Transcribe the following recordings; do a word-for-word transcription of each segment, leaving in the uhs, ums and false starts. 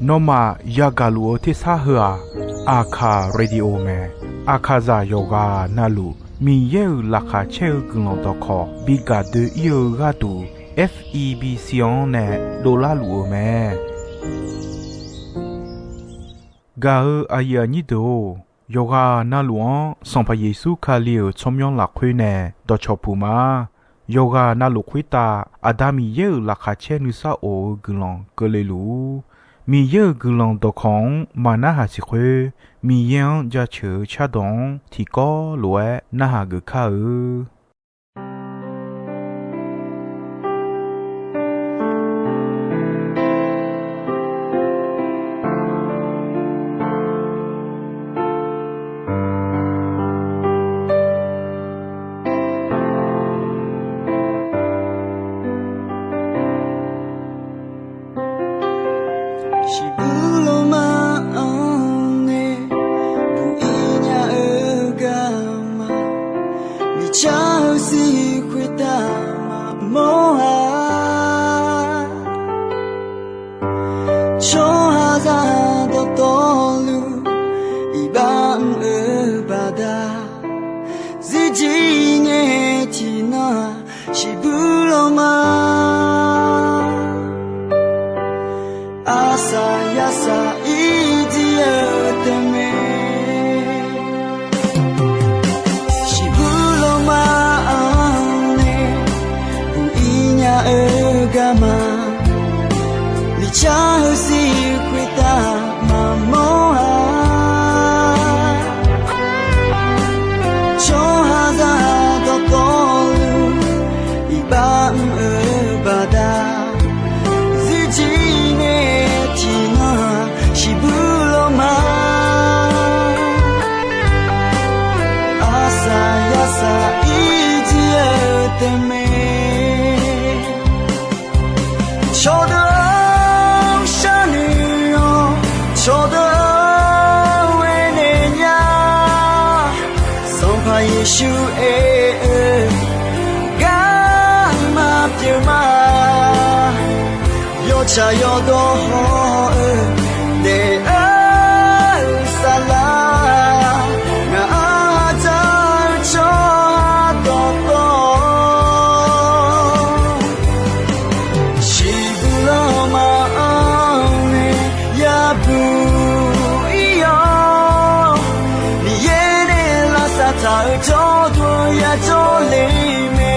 Nawmaf yagaq luf-eu tersar heu-aq, Aqkaq radio mae. Aqkaqzaq yawqghaq navluf Miqyaer-euq laqkhaq caer-eu guiqlanq dawqkawq bi gaq doe-ir-eu gharduq, F E B C-anr nae dovlar luf-eu mae. Gaq-eu aqyuif aqnyir deuq-or, yawqghaq navluf-anr Sanqpaq Yeqsur Kali-euq tsawrmyanr lafkhoer nae dawqcawq puq ma. Yawqghaq navluf khoertav Aqda Miqyaer-euq laqkhaq caer nuisar of-eu guiqlanq keuvle luf-ur. Miqyaer-euq guiqlanq dawqkawq-anr maqnarhaq siq khoer, Miqyaer-anr jaceuq-eu cardawq-anr tiqkawv lof-aer narhaq geuf kar-eu. Shiqbuq lawma-anr nae buq-ir nya-eu garma, miqcar-eu sir khoertav maqmawr-a. Tsawrhaqzaq dawqtawvluf iqbax mr-eu baqda, zirjir ngae tiqnan-aq, shiqbuq lawma arsaq yarsaq ir jir-eu tae mae. Shiqbuq lawma-anr nae buq-ir nya-eu garma, miqcar-eu sir khoertav maqmawr-a. Tsawrhaqzaq dawqtawvluf iqbax mr-eu baqda, zirjir ngae tiqnan-aq, shiqbuq lawma arsaq yarsaq ir jir-eu tae mae. Cawqdeuq-or, sharnoeq-awq. Cawqdeuq-or, aernaeq nya. Sanqpaq Yeqsur aer-eu garma pyeuf ma. Yawtsaq yawdawr haw-eu daef-eu saflar, ngaq-anr dzaq-eu tsawrhaq dawqtawv, shiqbuq lawma-anr nae yabuq ir-awr, Miqyaer nae lavsav taq-eu jawrduq yajawr le mae.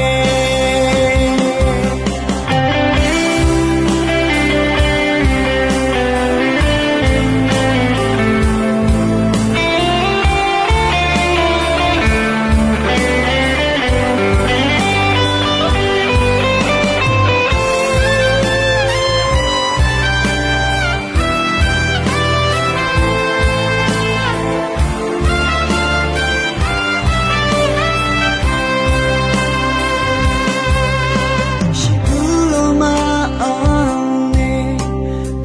Shiqbuq lawma-anr nae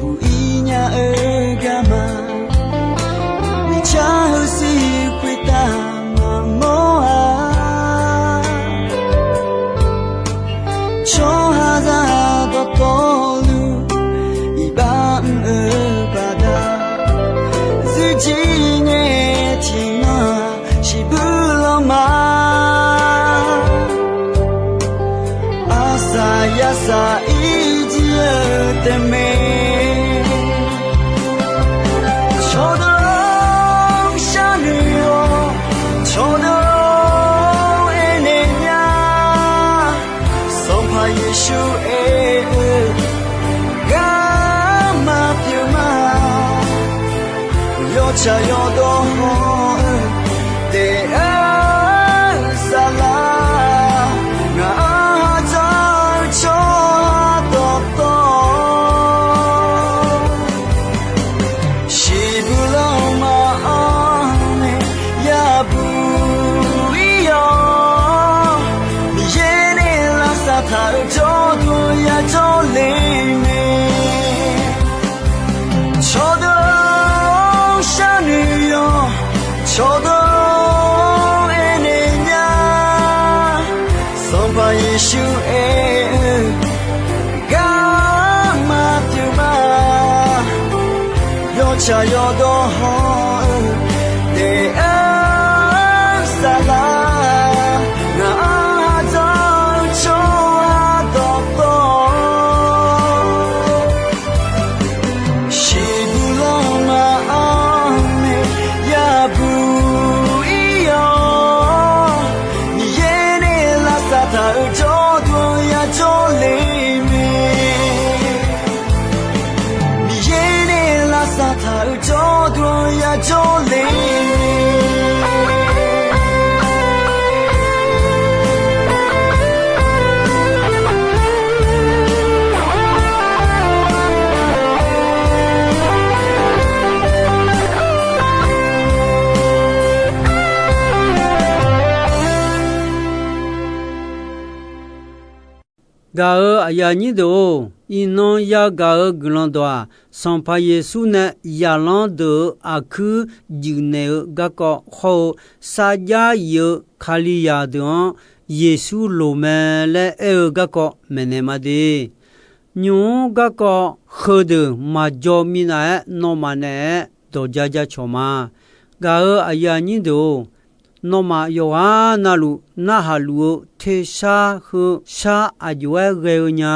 buq-ir nya-eu garma, miqcar-eu sir khoertav maqmawr-a. Tsawrhaqzaq dawqtawvluf iqbax mr-eu baqda, zirjir ngae tiqnan-aq, shiqbuq lawma arsaq yarsaq ir jir-eu tae mae. Cawqdeuq-or, sharnoeq-awq. Cawqdeuq-or, aernaeq nya. Sanqpaq Yeqsur aer-eu garma pyeuf ma. Yawtsaq yawdawr haw-eu daef-eu saflar, ngaq-anr dzaq-eu tsawrhaq dawqtawv, shiqbuq lawma-anr nae yabuq ir-awr, Miqyaer nae lavsav taq-eu jawrduq yajawr le mae. Cawqdeuq-or, sharnoeq-awq. Tsaq yawdawr hawr-eu daef-aer saflar, ngaq-anr ardawr-eu tsawrhaq dawqtawvluf, siqduq lanma-anr nae yabuq ir-awr, Miqyaer nae lavsav taq-euq jawrduq-anr yajawr le mae. Miqyaer nae lavsav taq-euq jawrduq-anr yajawr le mae. Gaq-euq aqyuif aqnyir deuq-or, iqnan yagaq-euq guiqlanq dawq-aq, Sanqpaq Yeqsur nae zaqlanr deuq-euq aqkuir juif naeq-eu garkawv hawr-eu, sarjax yif-eu Kalizaq deuq-anr Yeqsur loq mae laer aer-eu garkawv maeqnaeq ma de. Nymq-mr garkawv heudeuq maqjaw minav-aer nawmaf naeq-aer dawq ja ja cawq ma. Gaq-euq aqyuif aqnyir deuq-or, nawmaf yawqghaq navluf narhaq luf-eu tersar heu shar aqjox-aer ghae-eu nya.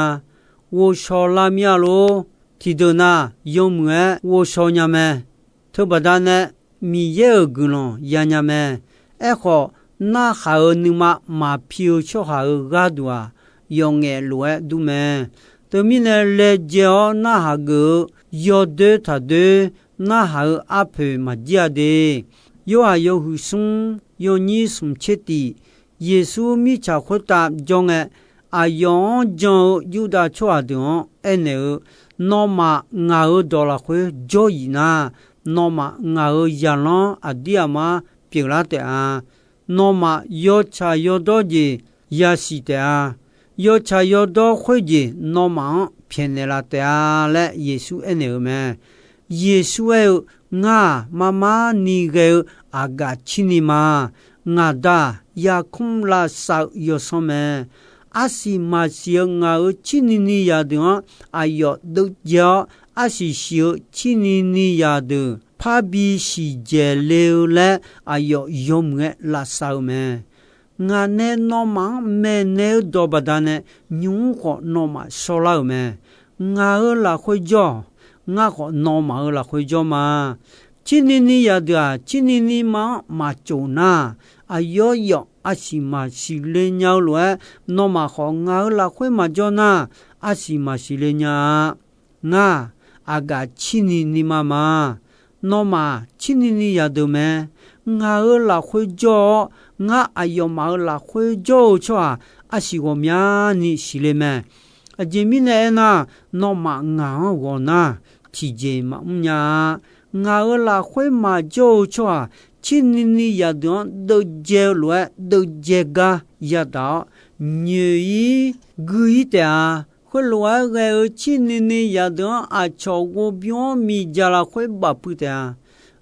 Ghovshaw lar mir-a lor. Tiqdeuq na yawmuiq-aer ghovshaw nya mae. Teubaqda nae Miqyaer-euq guiqlanq ya nya mae. Aerkhawf, narhaq-euq nuima maqpi-eu tsawrhaq-euq gharduq-aq, yawf ngaef lof-aer dur mae. Teumirnae laejae-awr narhaq geuf-eu yawdoer taqdoer narhaq-eu arpoeq maqjir-a de. Yorhaq yawhuiq smr yawnyir smq tser tiq, Yeqsur mirtsaq khoertav jawr ngae, aqyawf-anr jan-eu Yurdav tsawrhaq deuq-anr aernaeq-eu, Nawmaf ngaq-euq dawq lafkhoer jawr-iq nar, nawmaf ngaq-euq zaqlanr aqdir aqmar pyeuflar taef-a. Nawmaf yawtsaq yawdawr jeq yasiq taef-a. Yawtsaq yawdawr khoerjeq nawmaf-anr pyaeqnaeq laf taef-a laer Yeqsur aernaeq-eu mae. Yeqsur aer-eu, Ngar-aq, marmar ni ghae-eu aqgaf cirni ma. Ngaq Da-aq, yarkmr lavsav-eu yawsanr mae. Arsiq maqsiq-eu ngaq-euq cirni ni zaqdeuq-anr aqyawf deuvjae-awr, arsiq siq-eu cirni ni zaqdeuq parbi siqdzaeq le-eu laer aqyawf yawmuiq-aer lavsav-eu mae. Ngaq nae nawmaf-anr maeqnaeq-eu dawq baqdanae, nymq-mr khawf nawmaf shawrlar-euq mae. Ngaq-euq lafkhoer jawr-awq. Ngar khawf nawmaf-euq lafkhoer jawr ma. Cirni ni zaqdeuq-aq, cirni ni ma-anr maqtsof nar, aqyawf yawf arsiq maqsiq le nya-eu lof-aer, nawmaf khawf ngaq-euq lafkhoer maqjawr nar, arsiq maqsiq le nya-a. Ngar-aq, aqgaf cirni ni ma ma. Nawmaf-aq, cirni ni zaqdeuq mae. Ngaq-euq lafkhoer jawr-awr, ngar aqyawfmaf-euq lafkhoer jawr-eu tsawrhaq arsiq ghawqmyani siqle mae. Aqjeq mirnae aernar, nawmaf ngaq-anr ghawq nar, tiqjeq maqmr nya-a. Ngaq-euq lafkhoer maqjawr-eu tsawrhaq, cirni ni zaqdeuq-anr deuvjae-eu lof-aer deuvjae gar yadaq-awr, nyoeq-ir gui-ir taef-a. Khoerlof-aer ghae-eu cirni ni zaqdeuq-anr aqcawq ghovbymr-anr miqdzaq lafkhoer bafpuiv taef-a.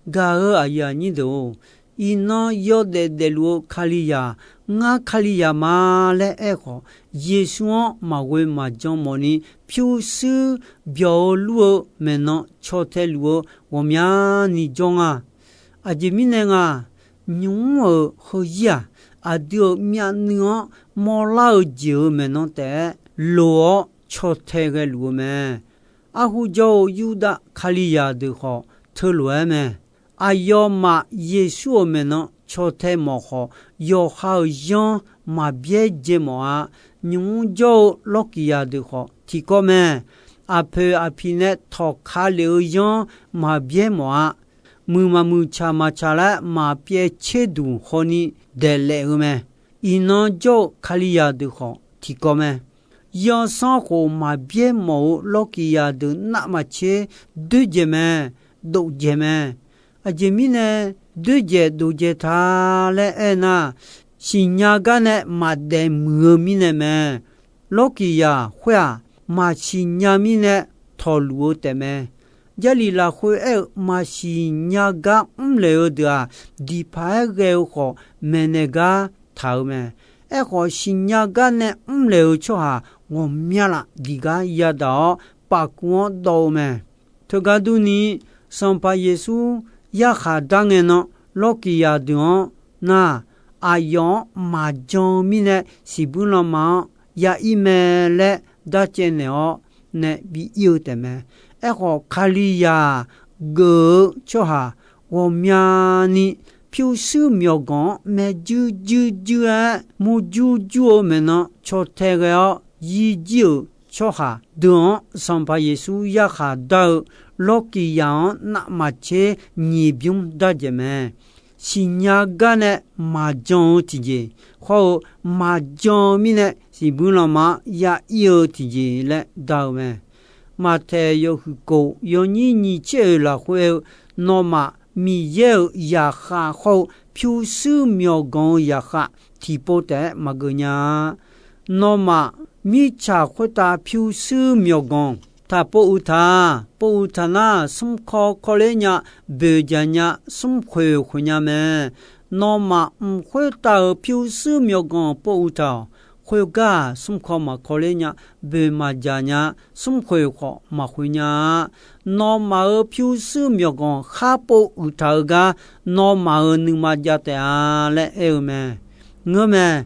Gaq-euq aqyuif aqnyir deuq-or, iqnan yawdaef daefluf-eu Kalizaq, ngar Kalizaq ma laer aerkhawf, Yeqsur-anr maqghoe maqjan mawfni pyurshuir byawq-eu lur-eu maeqnan caw tae luf-eu ghawqmyani jawr nga. Aqjeq mirnae nga, nymq-mr-euq heuzir-aq, aqdui-euq myavnuiv-anr mawrlar-eu jeq-euq maeqnan taef-aer loq-awr caw tae ghaeluf-eu mae. Arhu jawr-eu Yurdav Kalizaq deuq khawf teulof-aer mae. Aqyawfmaf Yeqsur-euq maeqnan caw tae mawf khawf, yawqha-euq zanr maqbyaer dzae mawf-a. Nymq-mr jawr-eu Lawrkiqzaq deuq khawf tiqkawv mae. Aqpoeq aqpiq nae tawqka lef-eu zanr maqbyaer mawf-a. Muiq maqmuiq tsaq maqtsaq laer maqpyaev tser duq hawni daeqlaef-eu mae. Iqnan jawr-eu Kalizaq deuq khawf tiqkawv mae. Yawsanr khof maqbyaer mawf-eu Lawrkiqzaq deuq navmaqtser doerdzaeq mae, dovdzaeq mae. Aqjeq mirnae doerdzaeq dovdzaeq ta laer aernar, siqnya gar nae maqdaef muiq-eu mirnae mae. Lawrkiqzaq khoer-aq, maqsiq nya mirnae tawqluf-eu taefmae. Jarlif lafkhoer aer-eu maqsiq nya gar mrlaeq-eu deuq-aq, diqpaq-aer ghae-eu khawf maeqnaeq gar taq-eu mae. Aerkhawf, siqnya gar nae mrlaeq-eu tsawrhaq ghawqmya laf diq gar yadaq-awr pafkuv-anr dawv-eu mae. Teugar durni, Sanqpaq Yeqsur yarkhaq dar ngae nan, lawrkiqzaq deuq-anr nar, aqyawf-anr maqjan-eu mirnae siqbuir lanma-anr ya ir mae laer darcaev naeq-awr nae bi ir-eu taef mae. Aerkhawf, Kalizaq geuf-eu tsawrhaq ghawqmyani pyurshuir myawqganq-anr maerjuir juir juir-aer murjur jur-eu maeqnan caw tae ghae-awr yir jir-euq tsawrhaq deuq-anr Sanqpaq Yeqsur yarkhaq dar-eu lawrkiqzaq-anr navmaqtser nyiq bymr darjaeq mae. Siqnya gar nae maqjan-eu tiqjeq, hawr-eu maqjan-eu mirnae siqbuir lanma-anr ya ir-eu tiqjeq laer da-eu mae. Maqtaeq yawhuiq kof yawnyir nyiq tser oeq lafkhoer aer-eu, nawmaf Miqyaer-euq zaqkhav hawr-eu pyurshuir myawqganq-eu zaqkhav tiqpov taef-aer maqgeuf nya-a. Nawmaf mirtsaq khoertav pyurshuir myawqganq taqpov uiq taq. Pov uiq taq nar, smrkawv kawv ler nya, boeqjaq nya, smrkhoeq khoeq nya mae. Nawmaf mq khoertav-euq pyurshuir myawqganq pov uiq taq-awq. Khoergar-aq, smrkawv maqkawv ler nya, boeq maqjaq nya, smrkhoeq khawf maqkhoeq nya-a. Nawmaf-euq pyurshuir myawqganq khar pov uiq taq-eu gar, nawmaf-euq nuima jav taef-a laer aer-eu mae. Ngeurmae,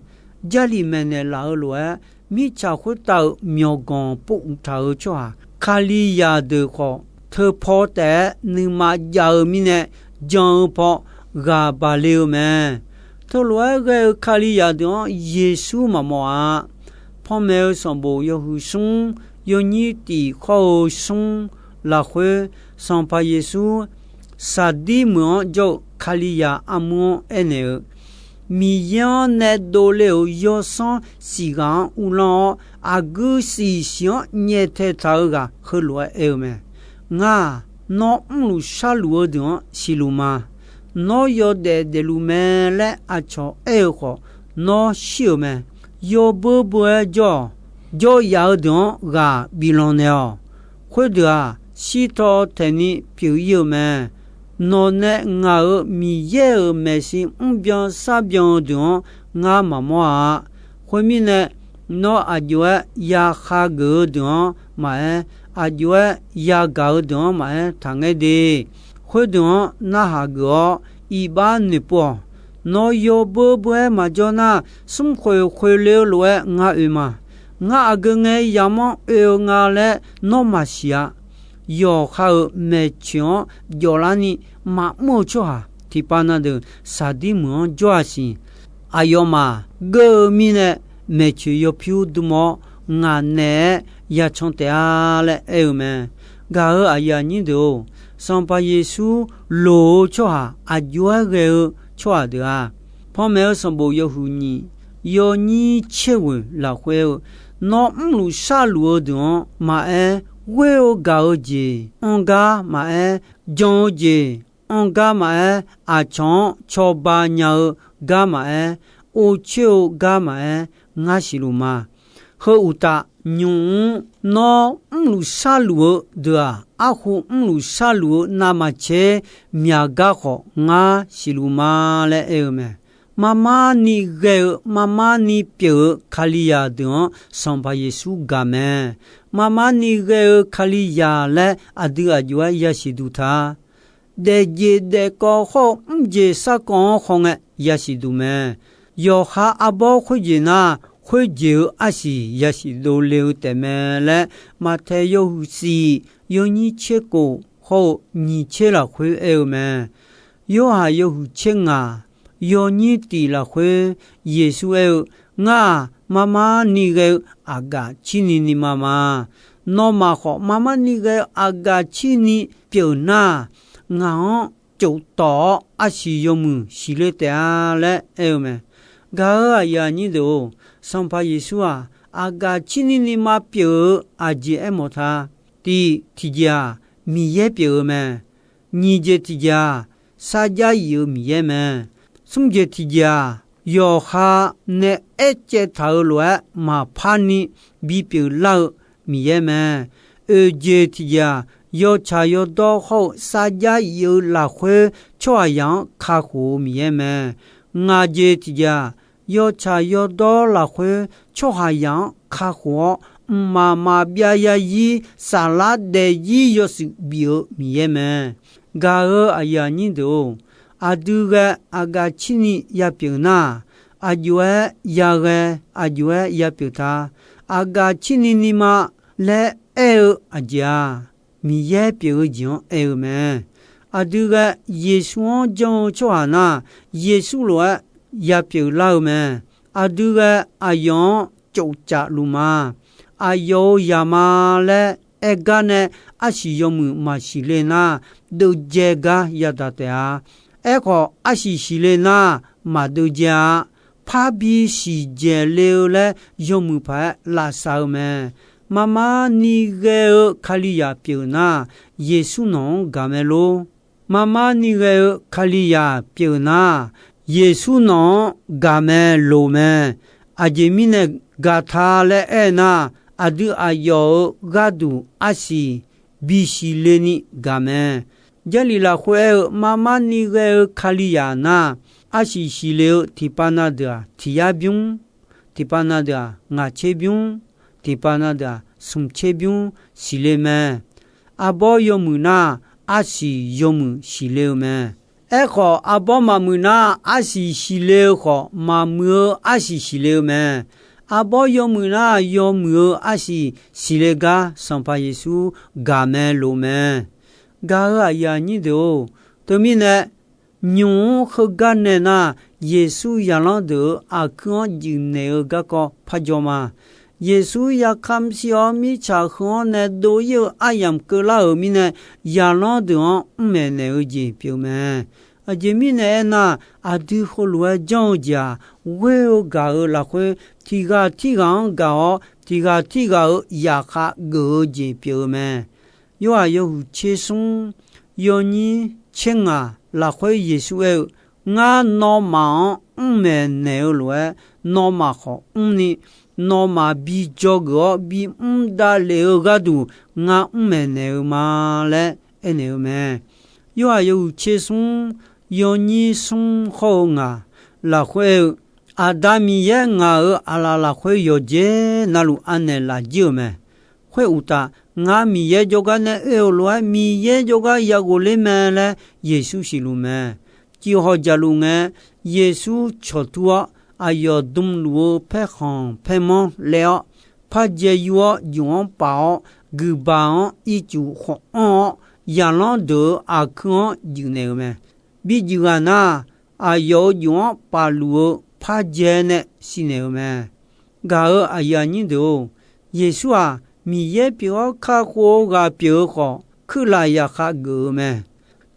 Jarlif maeqnaeq laf-eu lof-aer, mirtsaq khoertav-euq myawqganq pov uiq taq-eu tsawrhaq Kalizaq deuq khawf, teupaw taef-aer nuima jav-eu mirnae, jan-eu paw ghaq baq le-eu mae. Teulof-aer ghae-eu Kalizaq deuq-anr Yeqsur maqmawf-a. Panmaeq-eu sanqbof yawhuiq smr, yawnyir tiq hawr-eu smr lafkhoer, Sanqpaq Yeqsur Saqdir meuq-anr jawr-eu Kalizaq armur-anr aernaeq-eu, Miqyaer-anr nae dovle-euq yawsanr siq ghaq-anr uvlanr-awr, aqgeu siq siq-anr nyaeftaeq taq-eu ghaq heulof-aer aer-eu mae. Ngar-aq, nawr mrluf sharluf-eu deuq-anr siqluf ma. Nawr yawdaef daefluf mae laer aqcawq aer-eu khawf, nawr shir-euq mae. Yawbeur beur-aer jawr-awq. Jawryaf-eu deuq-anr ghaq biflanq naeq-awq. Khoerdeuq-aq, shirtaw taeqni pyeuf ir-eu mae. Nawq nae ngaq-euq Miqyaer-euq maeqshi mrbyan sharbyan-eu deuq-anr ngar maqmawr-a. Khoermirnae, nawr aqjox-aer yakhageuf-eu deuq-anr maqaer, aqjox-aer yagaq-eu deuq-anr maqaer taqngaer de. Khoerdeuq-anr narhaq geuf-awr iqbax noeqpov-awq. Nawr yawbeur beur-aer maqjawr nar, smrkhoeq khoeq le-eu lof-aer ngar oe ma. Ngar aqgeu ngae yamq-anr oe-eu nga laer nawr maqsiq-a. Yawqha-euq maeqtsoeq-anr jawflarni maqmr-eu tsawrhaq tiqpav na deuq Saqdir meuq-anr jawr-a siq. Aqyawfmaf geur-eu mirnae maeqtsoeq yawpyur dm-awr, ngaq naeq-aer yacan taef-a laer aer-eu mae. Gaq-euq aqyuif aqnyir deuq-or, Sanqpaq Yeqsur loq-eu tsawrhaq aqjox-aer ghae-eu tsawrhaq deuq-aq, panmaeq-eu sanqbof yawhuiq nyiq yawnyir tser ghoeq lafkhoer-eu, nawr mrluf sharluf-eu deuq-anr maqaer, ghoer-eu gaq-eu jeq anr gar maqaer, jan-eu jeq anr gar maqaer, aqcawq-anr cawba nya-eu gar maqaer, or coer-eu gar maqaer, ngar siqluf ma. Heu uqtaf, nymq-mr nawr mrluf sharluf-eu deuq-aq, arkhu mrluf sharluf-eu navmaqtser myaq gar khawf ngar siqluf ma laer aer-eu mae. Marmar ni ghae-eu marmar ni pyeuf-eu Kalizaq deuq-anr Sanqpaq Yeqsur gaq mae. Marmar ni ghae-eu Kalizaq laer aqdui aqjox-aer yasiq duq ta. Daefjeq daefkawv hawr-eu mrjeq sarkawv-anr khawngae yasiq duq mae. Yawqha arbawr khoerjeq nar, khoerjeq-eu arsiq yasiq dovle-eu taef mae laer, Maqtaeq yawhuiq siq yawnyir tser kof hawr-eu nyiq tser lafkhoer aer-eu mae. Yorhaq yawhuiq tser ngaq yawnyir tiq lafkhoer Yeqsur aer-eu, Ngar-aq, marmar ni ghae-eu aqgaf cirni ni ma ma. Nawmaf khawf, marmar ni ghae-eu aqgaf cirni pyeuf nar, ngaq-anr cof tawq-awr arsiq yawmuiq siqle taef-a laer aer-eu mae. Gaq-euq aqyuif aqnyir deuq-or, Sanqpaq Yeqsur-aq, aqgaf cirni ni ma pyeuf-eu aqjeq aermawf ta. Tiq tiqjeq-aq, Miqyaer pyeuf-eu mae. Nyiq jeq tiqjeq-aq, sarjax yif-eu Miqyaer mae. Smr jeq tiqjeq-aq, yawqha nae aercaev taq-euq lof-aer maqpar ni bipyeuf lar-eu Miqyaer mae. Oeq jeq tiqjeq-aq, yawtsaq yawdawr hawr-eu sarjax yif-eu lafkhoer tsawrhaqzaq-anr kakhof-eu Miqyaer mae. Ngaq jeq tiqjeq-aq, yawtsaq yawdawr lafkhoer tsawrhaqzaq-anr kakhof-awr mqmaq maqbyav yazir saflar daefzir yawshuif bif-eu Miqyaer mae. Gaq-eu aqyuif aqnyir deuq-or, aqdui ghae aqgaf cirni yapyeuf nar, aqjox-aer yaghae, aqjox-aer yapyeuf ta. Aqgaf cirni nima laer aer-eu aqjeq-aq, Miqyaer pyeuf-eu jeq-anr aer-eu mae. Aqdui ghae Yeqsur-anr janr-eu tsawrhaq nar, Yeqsur lof-aer yapyeuf lar-eu mae. Aqdui ghae aqyawf-anr tsofcaf luf ma. Aqyawf-euq zaqma laer aer gar nae arsiq yawmuiq maqsiq le nar, deuvjae gar yadaq taef-a. Aerkhawf, arsiq siqle nar, maqdeuvjae-a. Parbi siqdzaeq le-eu laer yawmuiq paq-aer lavsav-eu mae. Marmar ni ghae-eu Kalizaq pyeuf nar, Yeqsur nawq-anr gaq mae lor. Marmar ni ghae-eu Kalizaq pyeuf nar, Yeqsur nawq-anr gaq mae loq mae. Aqjeq mirnae gaq ta laer aer nar, aqdui aqyawf-euq gharduq arsiq bisiq le ni gaq mae. Jarlif lafkhoer aer-eu, marmar ni ghae-eu Kalizaq nar, arsiq siq le-eu tiqpav na deuq-aq, tiq yar bymr, tiqpav na deuq-aq, ngaq tser bymr, tiqpav na deuq-aq, smq tser bymr siq le mae. Arbawr yawmuiq nar, arsiq yawmuiq siq le-eu mae. Aerkhawf, arbawr maqmuiq nar, arsiq siq le-eu khawf, maqmuiq-eu arsiq siq le-eu mae. Arbawr yawmuiq nar, yawmuiq-eu arsiq siq le gar Sanqpaq Yeqsur gaq mae loq mae. Gaq-eu aqyuif aqnyir deuq-or, teumirnae nymq-mr heugar nae nar, Yeqsur zaqlanr deuq-euq aqkuir-anr juif naeq-eu garkawv par jawr ma. Yeqsur yarkar mrshir-awr, mirtsaq heu-anr nae dov-ir-eu aryamq keuvlar-euq mirnae, zaqlanr deuq-anr mrmaeq naeq-eu jeq pyeuf mae. Aqjeq mirnae aernar, aqdui heulof-aer janr-eu jeq-aq, ghoer-eu gaq-eu lafkhoer, tiq ghaq tirghaq-anr gaq-awr, tiq ghaq tirghaq-euq zaqkhav geuf-eu jeq pyeuf-eu mae. Yorhaq yawhuiq tser smr, yawnyir tser ngaq lafkhoer Yeqsur aer-eu, Ngar nawmaf-anr mrmaeq naeq-eu lof-aer, nawmaf khawf mrni, nawmaf bi dzawgeuf-awr bimr davlef-eu gharduq, ngar mrmaeq naeq-eu ma laer aernaeq-eu mae. Yorhaq yawhuiq tser smr, yawnyir smr hawr-eu ngaq lafkhoer aer-eu, Aqda Miqyaer ngaq-euq aqlaf lafkhoer yawqjeq navluf anaeq lafjir-euq mae. Khoeruqtaf, ngar Miqyaer jawrgar nae oe-euq lof-aer, Miqyaer jawrgar ya ghofler mae laer Yeqsur siqluf mae. Cifhaw jaqluf ngae, Yeqsur cawqtur-awr, aqyawf dmluf-eu paerkhanq paermanr laev-awr, pardzae yur-awr, juf-anr paf-awr, guiqbaq-anr ircuf khawf anr-awr, zaqlanr deuq-euq aqkuir-anr juif naeq-eu mae. Bijuif ghaq nar, aqyawf-euq juf-anr pafluf-eu pardzae nae siqnaeq-eu mae. Gaq-eu aqyuif aqnyir deuq-or, Yeqsur-aq, Miqyaer pyeuf-awr kakhof-eu ghaq pyeuf-eu khawf, kuirlaf zaqkhav geuf-eu mae.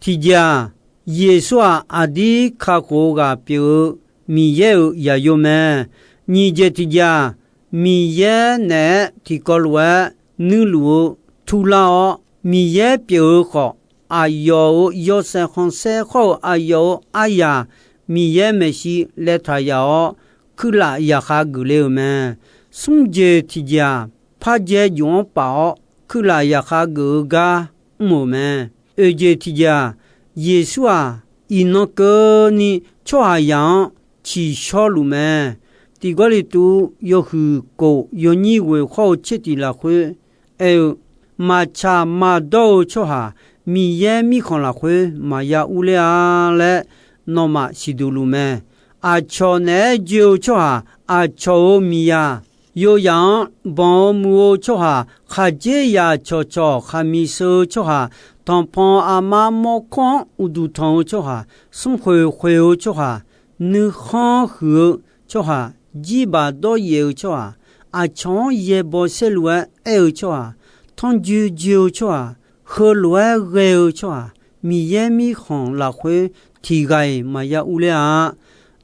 Tiqjeq-aq, Yeqsur-aq, aqdir kakhof-eu ghaq pyeuf-eu Miqyaer-euq zaqyo mae. Nyiq jeq tiqjeq-aq, Miqyaer naeq-aer tiqkawv lof-aer nuirluf-eu turlar-awr, Miqyaer pyeuf-eu khawf, aqyawf-euq yawshaef khanqsaer khawr-eu aqyawf-euq aryaq, Miqyaer maeqshi laev taq yaf-awr, kuirlaf zaqkhav geufle-euq mae. Smr jeq tiqjeq-aq, pardzae juf-anr paf-awr, kuirlaf zaqkhav geuf-eu gar mr-euq mae. Oeq jeq tiqjeq-aq, Yeqsur-aq, iqnan keuvni tsawrhaqzaq-anr tsiqshawr luf mae. Tiq Gawrliqtu yawhuiq kof yawnyir ghoeq khawr-eu tser tiq lafkhoer aer-eu, Maqtsaq maqdawr-eu tsawrhaq Miqyaer mirkhanq lafkhoer maqya urler-a laer nawmaf siqduq luf mae. Aqcawq naeq-aer joe-eu tsawrhaq aqcawq-euq miqzaq yoyaq-anr banq-eu muiq-eu tsawrhaq, khaqdzerzaq cawqcawq khaqmiq sheu-eu tsawrhaq, tanqpanq aqma mawrkawr-anr uqduq tanq-eu tsawrhaq, smrkhoeq khoeq-eu tsawrhaq, nuikhanr huiq-eu tsawrhaq, jirbaq dawryaef-eu tsawrhaq, aqcawq-anr yaebaw saerlu-aer aer-eu tsawrhaq, tanrjoe joe-eu tsawrhaq, heulof-aer ghae-eu tsawrhaq, Miqyaer mirkhanq lafkhoer tiq ghaq-iq maqya urler-a.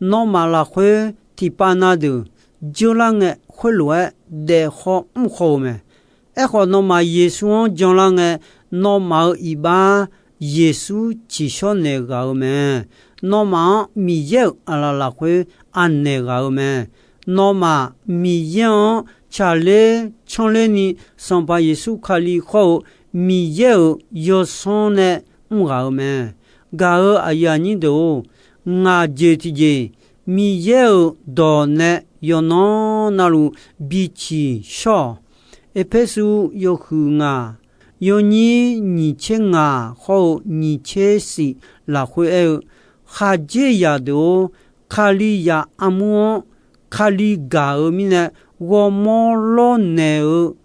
Nawmaf lafkhoer tiqpav na deuq dzeurlar ngae, khoerlof-aer daef khawr mr khawr-eu mae. Aerkhawf, nawmaf Yeqsur-anr janlar ngae, nawmaf-euq iqbax Yeqsur tsiqshawr naeq ghaq-eu mae. Nawmaf-anr Miqyaer-euq aqlaf lafkhoer anaeq ghaq-eu mae. Nawmaf Miqyaer-anr tsaqler canrler ni, Sanqpaq Yeqsur Kali khawr-eu Miqyaer-euq yawsanr nae mr ghaq-eu mae. Gaq-eu aqyuif aqnyir deuq-or, ngaq jeq tiqjeq Miqyaer-euq dawq nae yawqnan navluf biciq shawr-awq. Erpersu yawhuiq ngaq, yawnyir nyiq tser ngaq hawr-eu nyiq tser shif lafkhoer aer-eu, khaqdzerzaq deuq-or, Kalizaq armur-anr Kali gaq-eu mirnae, ghawrmawr lawrnaeq-eu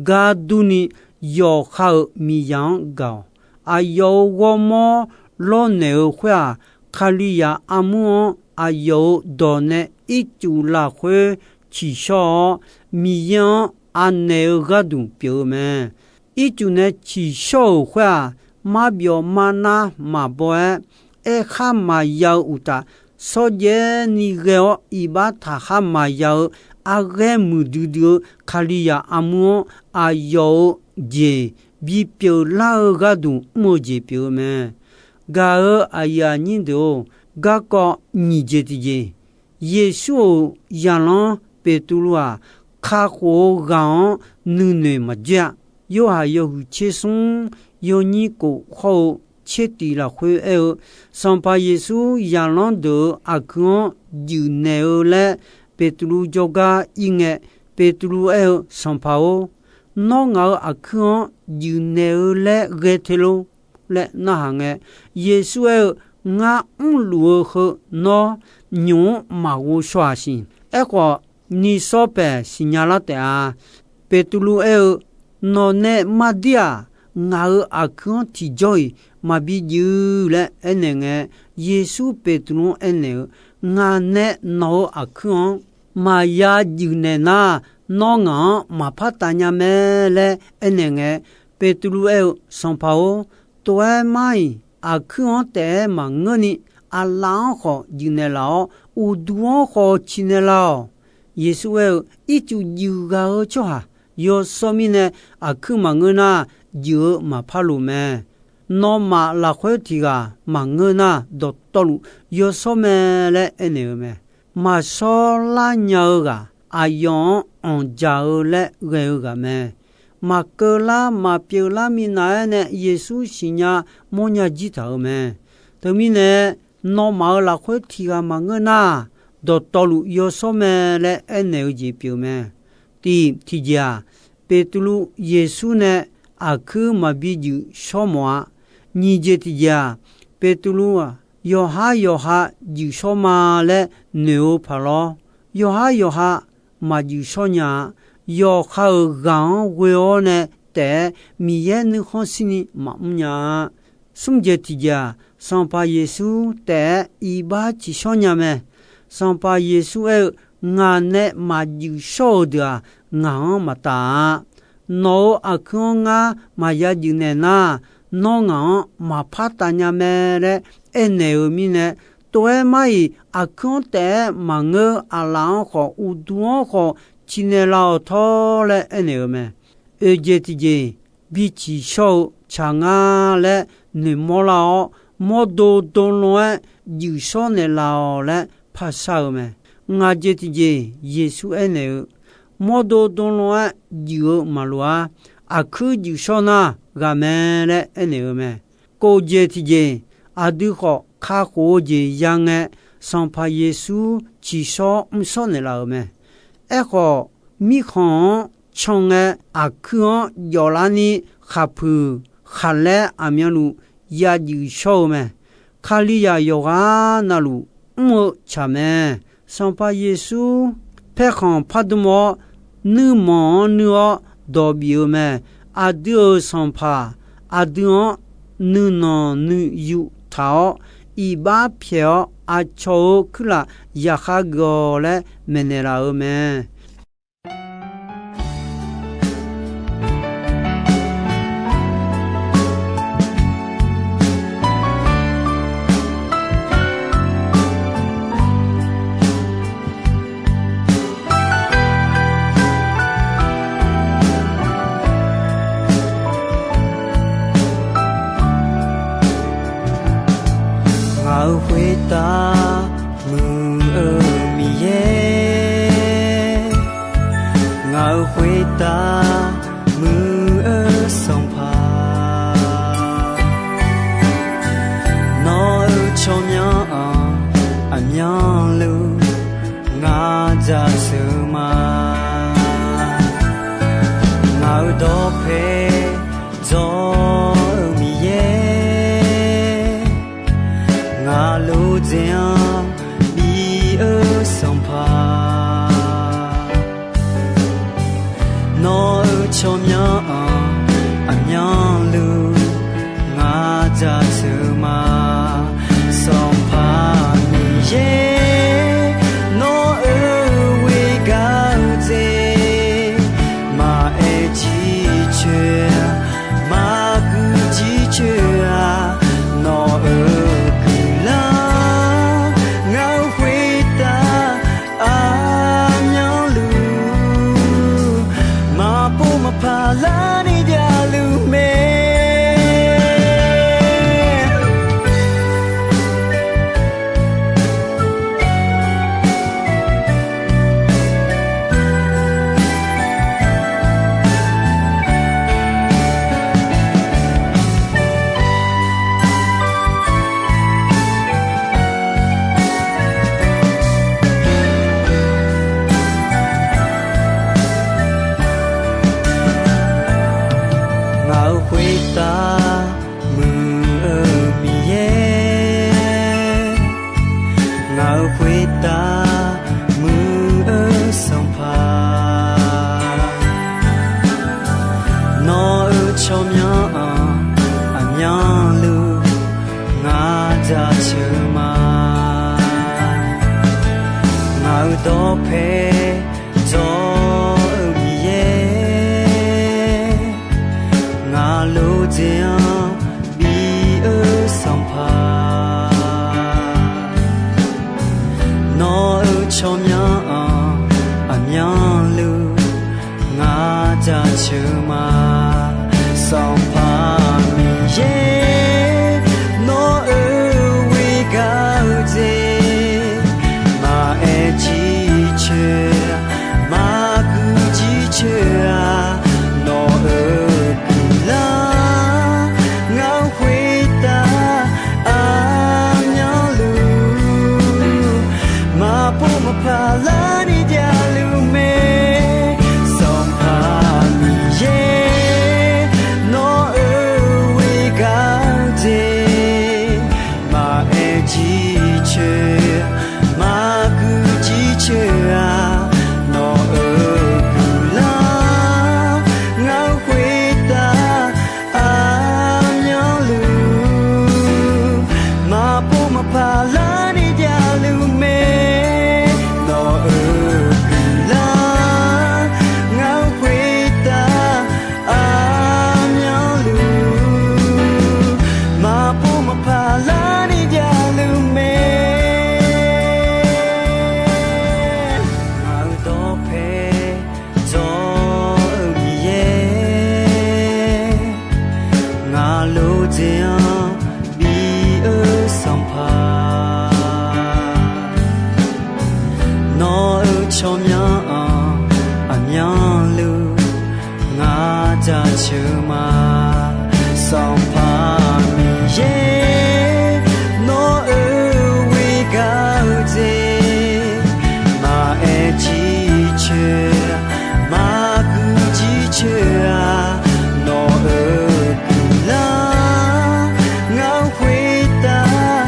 gar durni, yawqha-euq miqzaq-anr gaq-awq. Aqyawf-euq ghawrmawr lawrnaeq-eu khoer-aq, Kalizaq armur-anr aqyawf-euq dawq nae ircuf lafkhoer tsiqshawr-awr, Miqyaer-anr anaeq-eu gharduq pyeuf-eu mae. Ircuf nae tsiqshawr-euq khoer-aq, marbyawf marnar maqbaw-aer, aerkhar maqya-eu uqtaf, shawrjaev-ni ghae-awr iqbax taqkhar maqya-eu, arghaer muiqdui dui-eu Kalizaq armur-anr aqyawf-euq jeq bipyeuf lar-eu gharduq mr-eu jeq pyeuf-eu mae. Gaq-euq aqyuif aqnyir deuq-or, garkawv nyiq jeq tiqjeq, Yeqsur-euq zaqlanr Beqtuvluv-aq, kakhof-eu ghaq-anr nuinoeq maqjaer-a. Yorhaq yawhuiq tser smr, yawnyir kof hawr-eu tser tiq lafkhoer aer-eu, Sanqpaq Yeqsur zaqlanr deuq-euq aqkuir-anr juif naeq-eu laer Beqtuvluv jawrgar ir ngae, Beqtuvluv aer-eu, Sanqpaq-or, nawr ngaq-euq aqkuir-anr juif naeq-eu laer ghae te lor laer narhaq ngae, Yeqsur aer-eu, Ngar mrluf-eu heu nawr nymq-anr maqghov shaw-aq siq. Aerkhawf, nishawr paeq siqnya lar taef-a. Beqtuvluv aer-eu, Nawq nae mardir-aq, ngaq-euq aqkuir-anr tiqjawr-iq maqbi juif laer aernaeq ngae, Yeqsur Beqtuvluv-anr aernaeq-eu, Ngaq nae nawq-euq aqkuir-anr maqya juif naeq nar, nawr ngaq-anr maqpar taf nya mae laer aernaeq ngae, Beqtuvluv aer-eu, Sanqpaq-or, tov-aer mar-iq aqkuir-anr taef-aer maqngeurni, aqlaf-anr khawf juif naeq laf-awr, uqduq-anr khawf ciq naeq lar-awq. Yeqsur aer-eu, Ircuf juif ghaq-eu tsawrhaq yawshawr mirnae aqkuir maqngeur nar, juif-eu maqpar loq mae. Nawmaf lafkhoer tiq ghaq maqngeur nar, dawqtawvluf yawshawr mae laer aernaeq-eu mae. Maqshawr lar nya-eu ghaq, aqyawf-anr anqdzaq-eu laer ghae-eu ghaq mae. Maqkeuv lar maqpyeuf lar minav-aer nae Yeqsur siqnya mawrnya jir taq-euq mae. Teumirnae, nawmaf-euq lafkhoer tiq ghaq maqngeur nar, dawqtawvluf yawshawr mae laer aernaeq-eu jeq pyeuf mae. Tiq, tiqjeq-aq, Beqtuvluv Yeqsur nae aqkuir maqbi juif shawr mawf-a. Nyiq jeq tiqjeq-aq, Beqtuvluv-aq, yawqhar yawqha juif shawr ma laer noeq-eu paq lawr. Yawqhar yawqha maqjuif shawr nya-a. Yawqha-euq ghaq-anr ghoe-awr nae taef-aer Miqyaer nuikhanr shirni maqmr nya-a. Smr jeq tiqjeq-aq, Sanqpaq Yeqsur taef-aer iqbax ciqshawr nya mae. Sanqpaq Yeqsur aer-eu, Ngaq nae maqjuif shawr-eu deuq-aq, ngaq-anr maqtaf-a. Nawq-euq aqkuir-anr ngar maqya juif naeq nar, nawr ngaq-anr maqpar taf nya mae laer aernaeq-euq mirnae, tov-aer mar-iq aqkuir-anr taef-aer maqngeur, aqlaf-anr khawf uqduq-anr khawf ciq naeq laf-awq tawr laer aernaeq-eu mae. Oeq jeq tiqjeq, biciq shawr-eu tsaq ngar laer noeqmawr lar-awr, mawrdo dmlof-aer juif shawr naeq laf-awq laer par shar-eu mae. Ngaq jeq tiqjeq, Yeqsur aernaeq-eu, Mawrdo dmlof-aer juif-eu maqloq-ar. Aqkuir juif shawr nar ghaq mae laer aernaeq-eu mae. Kof jeq tiqjeq, aqdui khawf kakhof-eu jeq ya ngae, Sanqpaq Yeqsur ciqshawr mrshawr naeqlaf-euq mae. Aerkhawf, mirkhanq-anr can ngae, aqkuir-anr jawf larni khaqpuiq khaqlaer aqmyanluf ya juif shawr-eu mae. Kalizaq yawqghaq navluf mr-eu tsaq mae. Sanqpaq Yeqsur paerkhanq pardmr-awr, nuirmanq-anr nuir-awr dawq bif-eu mae. Aqdui-euq Sanqpaq, aqdui-anr nuinanq nuiyu taq-awr, iqbax pyaeq-awr, aqcawq-euq kuirlaf zaqkhav geuf-awq laer maeqnaeq laf-euq mae. Ngaq-euq khoertav muiq-eu Miqyaer, ngaq-euq khoertav muiq-eu Sanqpaq, nawq-euq tsawrmyanr-anr aqmyanluf ngaq dzaqseuq ma. Tsawrmyanr-anr aqmyanluf ngar jaceuq ma. Ngaq-euq dawqpae dawq-eu Miqyaer, ngaq lof dzaeq-anr bi-eu Sanqpaq, nawq-euq tsawrmyanr-anr aqmyanluf ngar jaceuq ma. Sanqpaq Miqyaer, nawq-euq ghoer gaq-eu jeq maqaer jircoer, maqguq jircoer-a. Nawq-euq guiqlanq ngar khoertav aqmyanluf maqpov maqpaq larni javluf mae. Sanqpaq Miqyaer, nawq-euq ghoer gaq-eu jeq maqaer jircoer, maqguq jircoer-aq. Nawq-euq guiqlanq ngar khoertav aqmyanluf maqpov maqpaq larni javluf mae. Nawq-euq guiqlanq ngar khoertav aqmyanluf maqpov maqpaq larni javluf mae. Ngaq-euq dawqpae dawq-eu Miqyaer, ngaq lof dzaeq-anr bi-eu Sanqpaq, nawq-euq tsawrmyanr-anr aqmyanluf ngar jaceuq ma. Sanqpaq Miqyaer, nawq-euq ghoer gaq-eu jeq maqaer jircoer, maqguq jircoer-aq. Nawq-euq guiqlanq ngar khoertav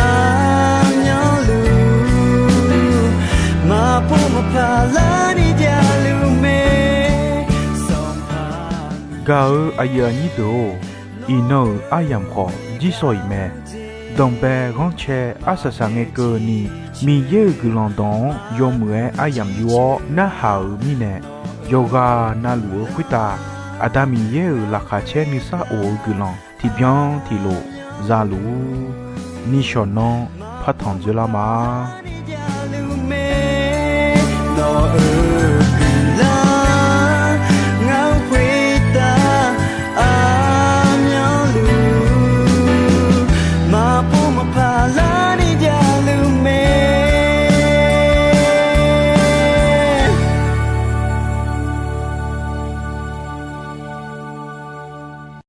aqmyanluf maqpov maqpaq larni javluf mae. Sanqpaq Gaq-euq aqyuif aqnyir deuq-or, iqnan-euq aryamq khawf jirsawq iq mae. Danqbae ghanrcae arsaq saq ngae keuvni, Miqyaer-euq guiqlanq dawq-anr yawmuiq-aer aryamq yur-awr narhaq-euq mirnae, yawqghaq navluf-eu khoertav Aqda Miqyaer-euq laqkhaq caer nuisar of-eu guiqlanq tiqbyan tiqlof za luf-ur. Nishawq nanr partanq dzoerlar ma.